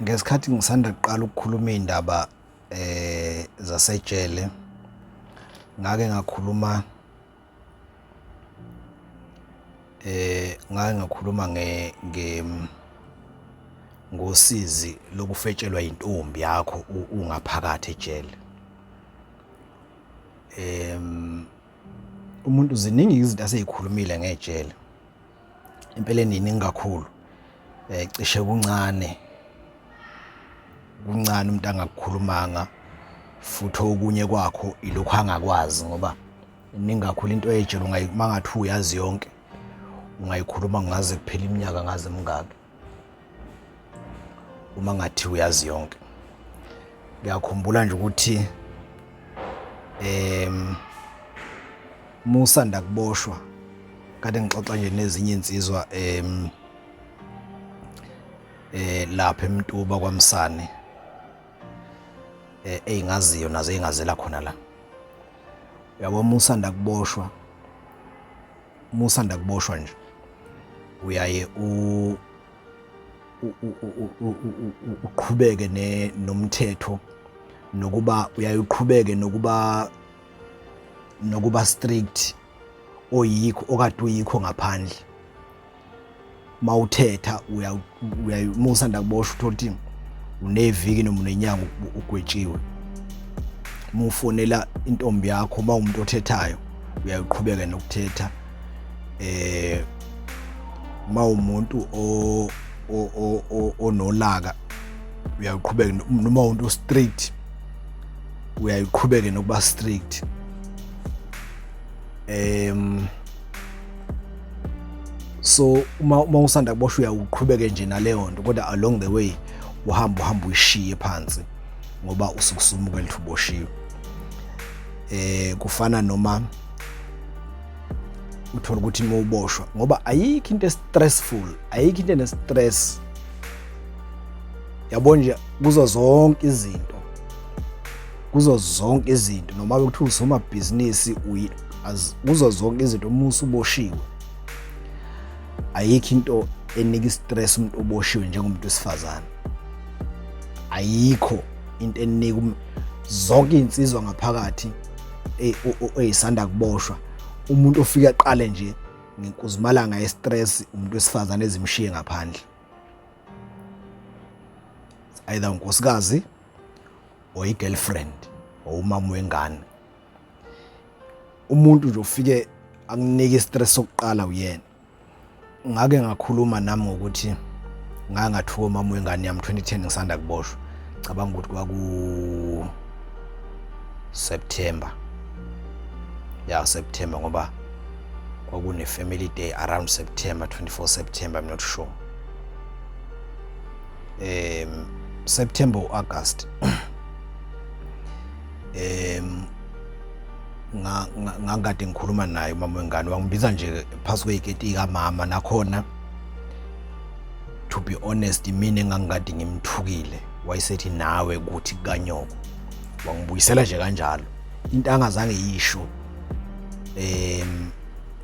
Ngesikhathi ngisanda kuqala ukukhuluma iy'ndaba zasejele, ngake ngakhuluma ngake ngakhuluma ngosizi lokufetshelwa intombi yakho ungaphakathi ejele. Umuntu ziningi izinto aseyikhulumile ngejele. Empeleni iningi kakhulu, cishe kuncane, kuncane umuntu angakukhulumanga futhi okunye kwakho ilokhu angakwazi ngoba iningi kakhulu into ejele uma ngathiwa uyazi yonke ungayikhuluma kungaze kuphele iminyaka ngaze mingaki uma ngathiwa uyazi yonke. Ngiyakhumbula nje ukuthi uma usanda kuboshwa kade ngixoxa nje nezinye iy'nsizwa lapha eMtuba kwaMsane ey'ngaziyo nazo ey'ngazela khona la. Uyabo uma usanda kuboshwa, uma usanda kuboshwa nje uyaye uqhubeke nomthetho nokuba uyaye uqhubeke nokuba strict oyikho okade uyikho ngaphandle. Mawuthetha uya uma usanda kuboshwa uthola ukuthi uneviki noma unenyanga ugwetshiwe. Uma ufonela intombi yakho uma uwumuntu othethayo uyaye uqhubeke nokuthetha. Uma uwumuntu onolaka uyaye uqhubeke noma uwumuntu o-strict uyaye uqhubeke nokuba strict. So uma usanda kuboshwa uyawuqhubeke nje naleyo nto, kodwa along the way uhambe uhambe uyishiye phansi ngoba usuke usumukela ukuthi uboshiwe. Kufana noma uthola ukuthi uma uboshwa, ngoba ayikho into e-stressful, ayikho into ene-stress yabo nje kuzo zonke izinto, kuzo zonke izinto, noma bekuthiwa usomabhizinisi kuzo zonke izinto uma usuboshiwe ayikho into enika i-stress umuntu oboshiwe njengomuntu wesifazane. Ayikho into enika zonke iy'nsizwa ngaphakathi ey'sanda kuboshwa, umuntu ofike aqale nje ngenkuzimalanga ye-stress umuntu wesifazane ezimshiye ngaphandle, either unkosikazi or i-girlfriend or umama wengane. Umuntu nje ufike akunike i-stress sokuqala uyena. Ngake ngakhuluma nami ngokuthi ngake ngathuka umama wengane yami 2010 ngisanda kuboshwa. Cabanga ukuthi kwaku September. Ya, September, ngoba kwakune family day around September 24 September, I'm not sure. September or August. Ngangikade ngikhuluma naye umama wengane, wangibiza nje phasi kweyiketi kamama. Nakhona to be honest mina engangikade ngimthukile, wayesethi nawe kuthi kanyoko, wangibuyisela nje kanjalo into angazange yisho,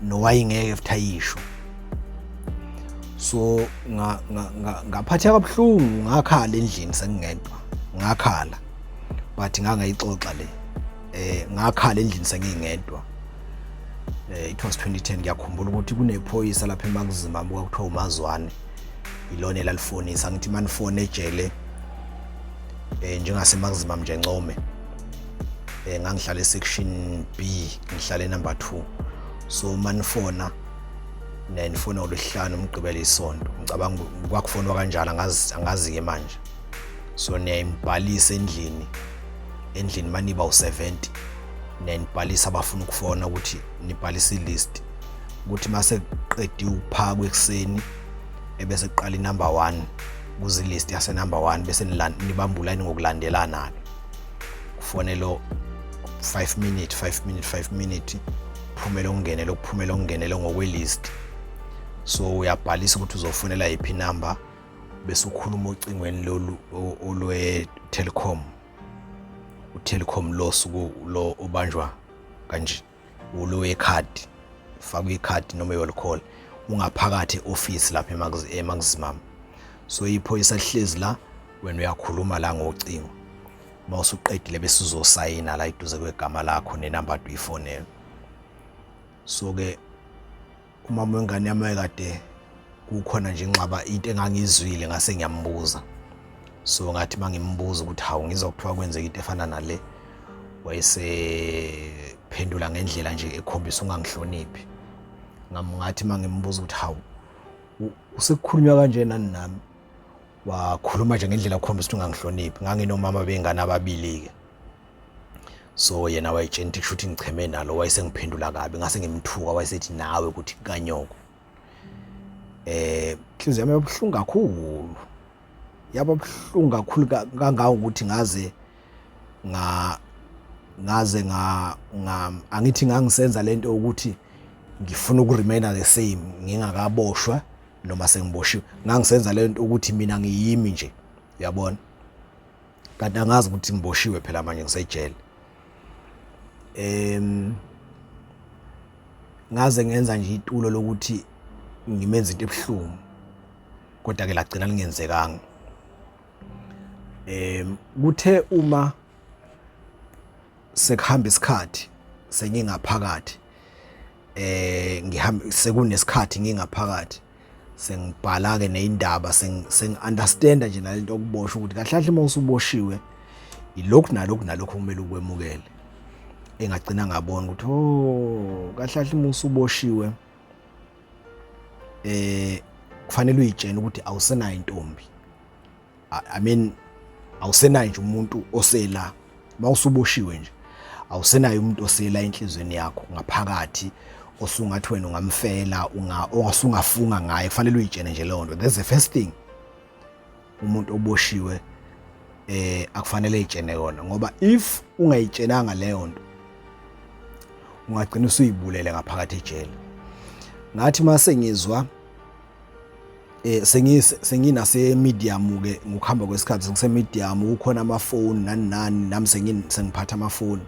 nowayengeke futhi ayisho. So ngaphatheka kabuhlungu, ngakhala endlini sengingedwa, ngakhala, but ngangayixoxa le, ngakhala endlini sengingedwa. It was 2010. Ngiyakhumbula ukuthi kunephoyisa lapha eMaximum kwakuthiwa uMazwane, ilona elalifonisa ngithi manifone ejele, njengase Maximum nje ncome, ngangihlala e-section B, ngihlala number 2. So manifona nenifona ngolwesihlanu, umgqibelo, isonto, ngicabanga kwakufonwa kanjalo, angazi angazi ke manje. So niyayibhalisa endlini, endlini maniba u70 niyanibhalisa abafuna ukufona, ukuthi nibhalise i-list ukuthi mase kuqediwe ukuphakwa ekuseni ebese kuqala i-number 1 kuze i-list yase number 1, bese nibamba ulayini ngokulandelana ke, kufonelo 5 minute 5 minute 5 minute, kuphumela okungenele, kuphumela okungenele ngokwe-list. So uyabhalisa ukuthi uzofonela yiphi number, bese ukhuluma ocingweni lolu olwe Telkom, uTelkom lo suku lo obanjwa kanje, ulo wekhadi, faka ikhadi noma i call, ungaphakathi e-office lapha eMaximum. So iphoyisa lihlezi la Wena uyakhuluma la ngocingo, uma usuqedile bese uzosayina la eduze kwegama lakho nenamba ade uyifonela. So-ke umama wengane yami wayekade kukhona nje inxaba, into engangiyizwile, ngase ngiyambuza. So ngathi uma ngimbuza ukuthi hawu, ngizwa kuthiwa kwenzeka into efana nale, wayesephendula ngendlela nje ekhombisa ungangihloniphi. Ngathi uma ngimbuza ukuthi hawu, usekukhulunywa kanje nani nami, wakhuluma nje ngendlela ekhombisa ukuthi ungangihloniphi. Nganginomama bengane ababili-ke, so yena wayetshena ukuthi kusho ukuthi ngicheme nalo, wayesengiphendula kabi, ngase ngimthuka, wayesethi nawe ukuthi kanyoko. Inhliziyo yami yabuhlungu kakhulu, yaba buhlungu kakhulu kangangokuthi ngaze nga ngaze nga, nga angithi ngangisenza lento ukuthi ngifuna ukuremaina the same ngingakaboshwa noma sengiboshiwe. Ngangisenza lento ukuthi mina ngiyimi nje, uyabona, kanti angazi ukuthi ngiboshiwe phela manje ngisejele. Ngaze ngenza nje itulo lokuthi ngimenze into ebuhlungu, kodwa ke lagcina lingenzekanga. Kuthe uma sekuhamba isikhathi sengingaphakathi, ngihamba sekunesikhathi ngingaphakathi, sengibhala ke nezindaba, sengi-understanda nje nalento okuboshwa ukuthi kahle kahle uma usuboshiwe ilokhu nalokhu nalokhu kumele ukwemukele. Engagcina ngabona ukuthi oh, kahle kahle uma usuboshiwe kufanele uyitshene ukuthi awusenayo intombi, I mean awusenayo nje umuntu osela. Mawusuboshiwe nje awusenayo umuntu osela enhlizweni yakho ngaphakathi osungathi wena ungamfela, ongasungafunga ngaye. Kufanele uyitshene nje leyo nto. That's the first thing umuntu oboshiwe akufanele eyitshene yona, ngoba if ungayitshenanga leyo nto ungagcina usuyibulele ngaphakathi ejele. Ngathi mase ngizwa senginase medium ke ngokuhamba kwesikhathi, ngise medium, kukhona amafoni nani nani, nami sengiphatha amafoni,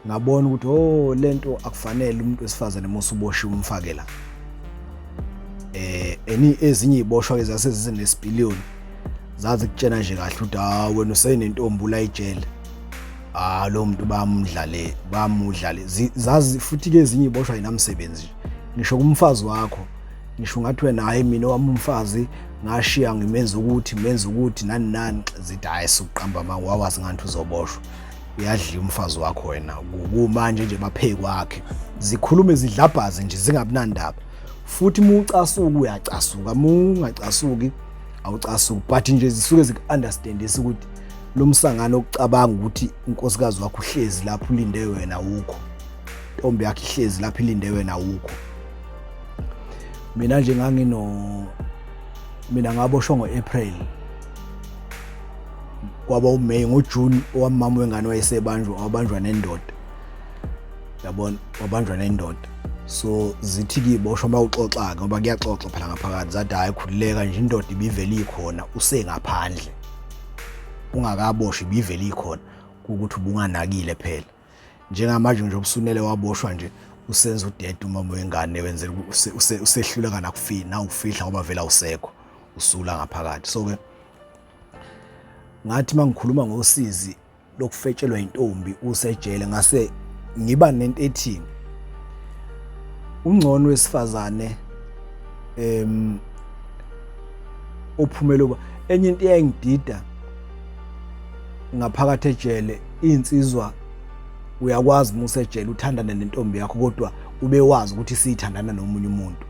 ngabona ukuthi oh, lento akufanele umuntu wesifazane mosuboshiwe umfake la. Eni ezinye iziboshwa ke zase zinesipiliyoni, zazi kutshena nje kahle ukuthi ha, wena usenentombi la ejele, ah, lo muntu bamdlale, bamudlale. Zazi futhi ke ezinye iziboshwa ayinamsebenzi ngisho kumfazi wakho, ngisho ngathi wena hayi, mina owami umfazi ngashiya ngimenza ukuthi menza ukuthi nani nani, zithi hayi, sukuqamba manga, wawazi ngathi uzoboshwa, uyadliwa umfazi wakho wena kumanje nje baphe kwakhe. Zikhulume zidlabhaze nje zingabi nandaba. Futhi uma ucasuka uyacasuka, uma ungacasuki awucasuki, but nje zisuke ziku-understandisa ukuthi lo msangano okucabanga ukuthi unkosikazi wakho uhlezi lapho ulinde wena awukho, intombi yakho ihlezi lapho ilinde wena awukho. Mina nje ngangino mina ngaboshwa ngo-April, kwaba uMay, ngoJune owamama wengane wayesebanjwa, wabanjwa nendoda, yabona, wabanjwa nendoda. So zithi kiboshwa uma uxoxa-ke, ngoba kuyaxoxa phela ngaphakathi, zathi hhayi, khululeka nje, indoda ibivele ikhona usengaphandle, ungakaboshwa ibivele ikhona, kuwukuthi ubunganakile phela. Njengamanje nje ubusunele waboshwa nje usenza udede umama wengane, wenzela usehluleka nawukufihla ngoba vele awusekho, usula ngaphakathi. So-ke ngathi uma ngikhuluma ngosizi lokufetshelwa intombi usejele, ngase ngiba nento ethi ungcono wesifazane ophumela uba. Enye into eyayingidida ngaphakathi ejele, insizwa uyakwazi uma usejele uthandane nentombi yakho, kodwa ube wazi ukuthi siyithandana nomunye umuntu,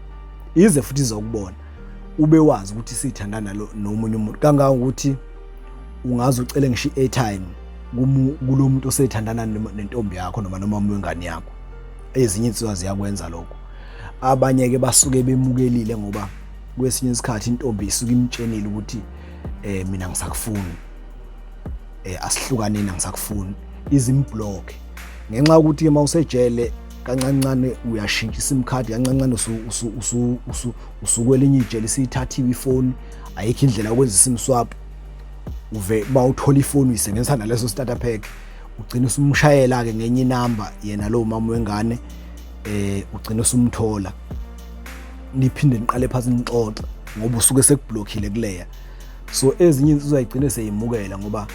ize futhi izokubona, ube wazi ukuthi siyithandana nomunye umuntu, kangangokuthi ungaze ucele ngisho i-airtime kulo muntu osethandana nentombi yakho noma noma wengane yakho. Ezinye insizwa ziyakwenza lokho. Abanye ke basuke bemukelile, ngoba kwesinye isikhathi intombi isuke imtshenile ukuthi mina ngisakufuni, asihlukaneni, angisakufuni, izimblock. Ngenxa yokuthi ke mawusejele kancane kancane uyashintsha iSIM card, kancane kancane usukwelinye ijele, isiyithathiwe ifoni, ayikho indlela yokwenza iSIM swap. Uve mawuthola ifoni uyisebenzisa naleso starter pack, ugcina usumshayela ke ngenye inamba yena lo mama wengane, ugcina usumthola, niphinde niqale phansi nixoxe, ngoba usuke sekublockile kuleya. So ezinye insizwa igcine seyimukela ngoba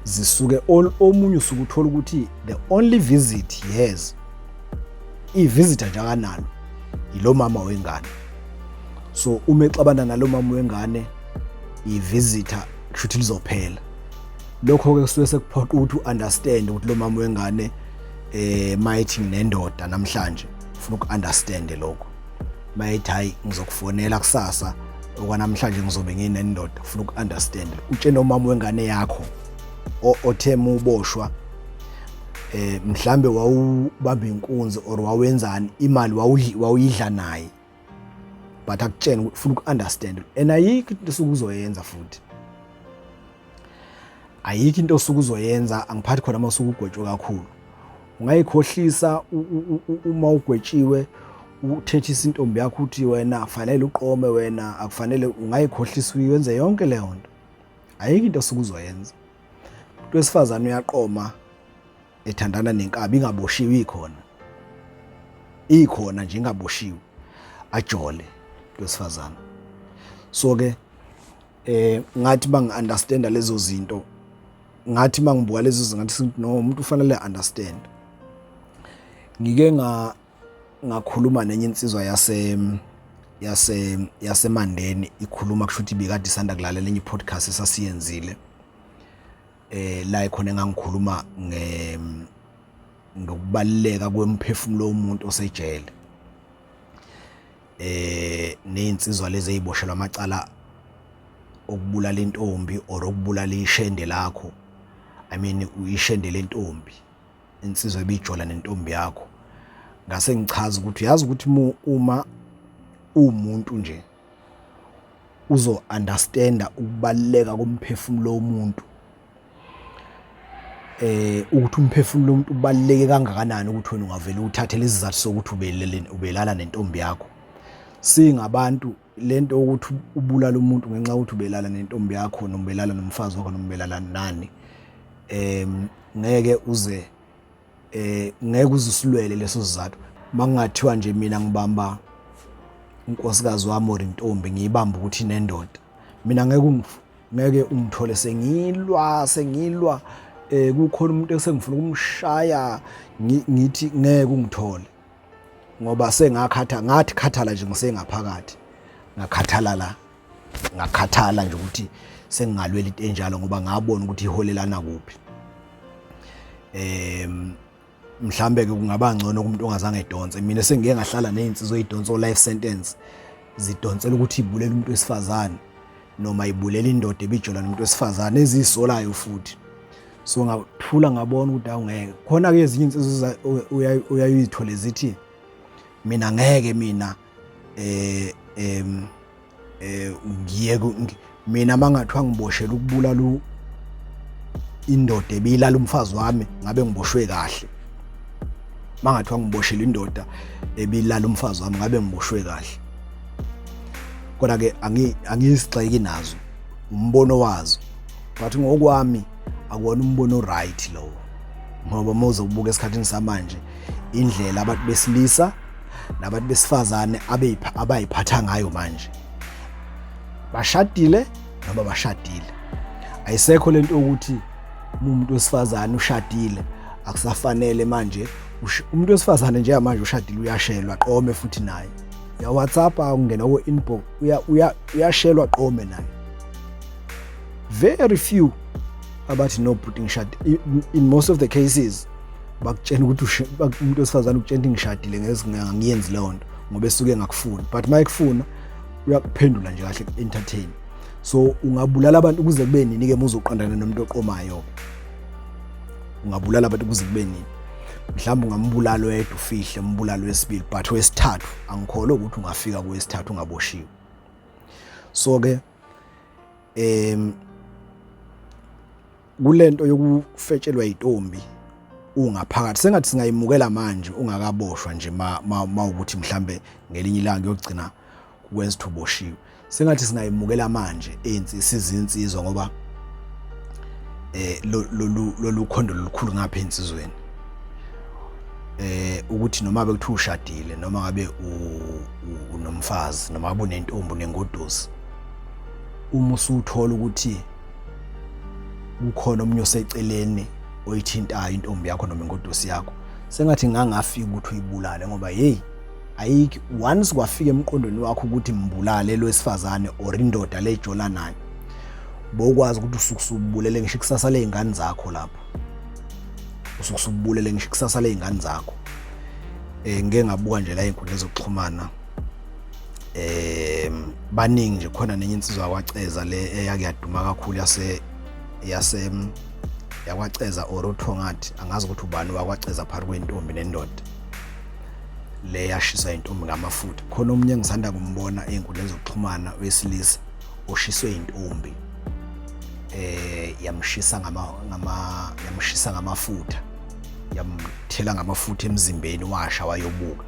zisuke omunye usuke uthola ukuthi the only visit he has, i-visitor nje akanalo, yilo mama wengane. So uma exabana nalo mama wengane, i-visitor kushuthi lizophela. Lokho-ke kusuke sekuphoqa ukuthi u-understand ukuthi lo mama wengane mayethi nginendoda namhlanje, ufuna uku-understand lokho. Mayethi hayi, ngizokufonela kusasa, okwanamhlanje ngizobe nginendoda, ufuna uku-understand. Utshene umama wengane yakho othe muboshwa, mhlambe wawubamba inkunzi or wawenzani, imali wawuyidla naye, but akutshena ufuna uku-understand. And ayikho into osuke uzoyenza, futhi ayikho into osuke uzoyenza. Angiphathi khona uma usuke ugwetshwe kakhulu, ungayikhohlisa. Uma ugwetshiwe, uthethisa intombi yakho uthi wena fanele uqome, wena akufanele, ungayikhohlisa, uyenze yonke leyo nto, ayikho into osuke uzoyenza. Umuntu wesifazane uyaqoma ethandana nenkabi ingaboshiwe, ikhona, ikhona nje ingaboshiwe, ajole umuntu wesifazane. So ke ngathi bangi-understanda lezo zinto, ngathi mangibuka lezo zinto ngathi no, umuntu ufanele understand. Ngike nga ngakhuluma nenye insizwa yaseMandeni, ikhuluma, kusho ukuthi ibikade isanda kulalela enye i-podcast esasiyenzile, la khona engangikhuluma nge ngokubaluleka kwemphefumulo womuntu osejele, nezinsizwa lezi eziboshelwa amacala okubulala intombi or okubulala ishende lakho, I mean ishende lentombi, insizwa ebijola nentombi yakho. Ngase ngichaza ukuthi uyazi ukuthi uma umuntu nje uzo understanda ukubaluleka komphefumulo womuntu, ukuthi umphefumulo womuntu ubaluleke kangakanani, ukuthi wena ungavele uthathe lezizathu sokuthi ubelala nentombi yakho. Singabantu, lento ukuthi ubulala umuntu ngenxa yokuthi ubelala nentombi yakho noma ubelala nomfazi wakho noma ubelala nani, ngeke uze ngeke uze usilwele leso sizathu. Makungathiwa nje mina ngibamba unkosikazi wami or intombi, ngiyibamba ukuthi inendoda, mina ngeke ungithole sengilwa kukhona umuntu esengifuna ukumshaya, ngithi ngeke ungithole ngoba sengakhatha, ngathi khathala nje ngisengaphakathi, ngakhathala la, ngakhathala nje ukuthi sengingalwela into enjalo ngoba ngabona ukuthi iholelana kuphi. Mhlambe ke kungaba ngcono kumuntu ongazange edonse. Mina sengike ngahlala nezinsizwa ezidonsa life sentence, zidonsela ukuthi ibulela umuntu wesifazane noma ibulela indoda ebijola nomuntu wesifazane, ezisolayo futhi. So ngathula, ngabona ukuthi awungeke khona ke. Ezinye insizwa uyayithole zithi mina ngeke, mina em eh ngiye mina mangathiwa ngiboshela ukubulala indoda ebilala umfazi wami, ngabe ngiboshwe kahle. Mangathiwa ngiboshela indoda ebilala umfazi wami, ngabe ngiboshwe kahle. Kodwa ke angiyisigxeki nazo, umbono wazo, but ngokwami akuwona umbono right lowo, ngoba uma uzobuka esikhathini samanje indlela abantu besilisa nabantu besifazane abayiphatha ngayo manje, bashadile noma bashadile, ayisekho lento yokuthi umuntu wesifazane ushadile akusafanele. Manje umuntu wesifazane njengamanje ushadile uyashelwa, qome futhi naye, uya WhatsApp, ungena ku inbox, uyashelwa, qome naye. Very few abathi no bhuti, ngishade. In most of the cases bakutshela ukuthi, umuntu wesifazane ukutshela ukuthi ngishadile, ngeke ngiyenzi leyo nto, ngoba esuke engakufuni. But uma ekufuna uyakuphendula nje kahle, entertain. So ungabulala abantu kuze kube nini ke uzoqondana nomuntu oqomayo? Ungabulala abantu kuze kube nini? Mhlawumbe ungambulala oyedwa, ufihle umbulalo wesibili, but wesithathu angikholwa ukuthi ungafika kowesithathu ungaboshiwe. So ke kulento yokufetshelwa intombi ungaphakathi, sengathi singayimukela manje ungakaboshwa nje, ma ukuthi mhlambe ngelinye ilanga kuyogcina kwenza ukuthi uboshiwe. Sengathi singayimukela manje ensi sizinsizwa, ngoba lolu khondo lolukhulu ngapha ensizweni, ukuthi noma bekuthiwa ushadile, noma ngabe unomfazi, noma ngabe unentombi, unengodusi. Uma usuthola ukuthi kukhona omunye oseceleni oyithintayo intombi yakho noma ingodusi yakho, sengathi ngangafika ukuthi uyibulale, ngoba hey, ayikho. Once kwafika emqondweni wakho ukuthi mbulale lo wesifazane or indoda lejola nayo, bokwazi ukuthi usuke usubulele ngisho ikusasa ley'ngane zakho lapho, usuke usubulele ngisho ikusasa ley'ngane zakho. Ngike ngabuka nje la ey'nkundleni zokuxhumana, baningi nje. Khona nenye insizwa yakwaCeza le eyake yaduma kakhulu, yase yakwaCeza or uThongathi, angazi ukuthi ubani wakwaCeza, phakathi kwentombi nendoda le yashiswa intombi ngamafutha. Khona omunye engisanda kumbona ey'nkundleni zokuxhumana, wesilisa oshiswe intombi, yamshisa ngama ngama yamshisa ngamafutha, yamthela ngamafutha emzimbeni, washa wayobuka.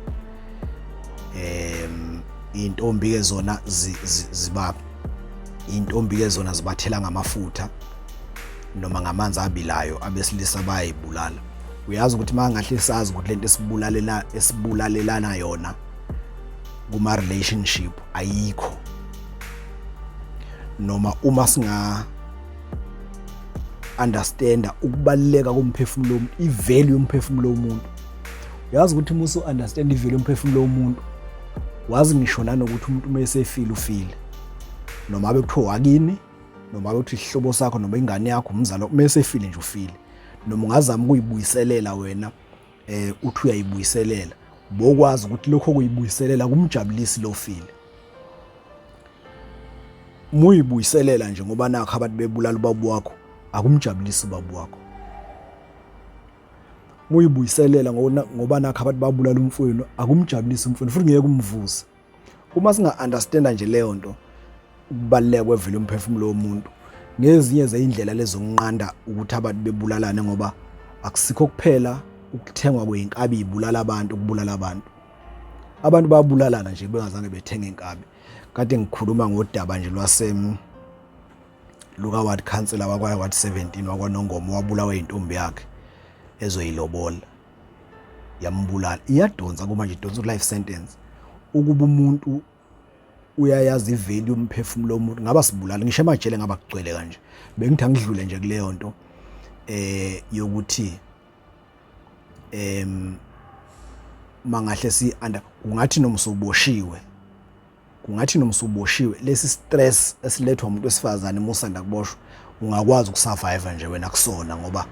Intombi ke zona ziba intombi ke zona zibathela ngamafutha noma ngamanzi abilayo, abesilisa bayayibulala. Uyazi ukuthi mangahle sazi ukuthi lento esibulalela esibulalelana yona kuma relationship ayikho, noma uma singa understanda ukubaluleka komphefumulo womuntu, ivalue yomphefumulo womuntu. Uyazi ukuthi uma usu understand ivalue yomphefumulo womuntu, wazi ngisho nanokuthi umuntu uma esefile ufile, noma abe kuthiwa wakini, noma abe kuthiwa isihlobo sakho, noma ingane yakho, umzalo, uma esefile nje ufile. Noma ungazama ukuyibuyiselela wena, uthi uyayibuyiselela, bokwazi ukuthi lokho kuyibuyiselela kumjabulisi lofile. Uma uyibuyiselela nje ngoba nakho abantu bebulala ubaba wakho, akumjabulisi ubaba wakho. Uma uyibuyiselela ngoba nakho abantu babulala umfowenu, akumjabulisi umfowenu, futhi ngeke umvuze. Uma singa-understanda nje leyo nto, ukubaluleka kwevele umphefumulo womuntu, ngezinye zeyindlela lezokunqanda ukuthi abantu bebulalane, ngoba akusikho kuphela ukuthengwa kwey'nkabi ibulala abantu. Ukubulala abantu, abantu bayabulalana nje bengazange bethenge inkabi. Kade ngikhuluma ngodaba nje lwase luka ward councillor wakwa ward 17 wakwaNongoma, wabulawa intombi yakhe ezoyilobola, yambulala. Iyadonsa kuma nje, idonsa life sentence. Ukuba umuntu uyayazi ivalue yomphefumulo womuntu, ngaba sibulala ngisho emajele ngaba kugcwele kanje. Bengithi angidlule nje kuleyo nto yokuthi mangahle si under kungathi noma usuboshiwe, kungathi noma usuboshiwe, lesi stress esilethwa umuntu wesifazane uma usanda kuboshwa, ungakwazi ukusurvive nje wena kusona, ngoba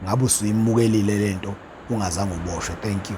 ngabe usuyimukelile lento ungazange uboshwe. Thank you.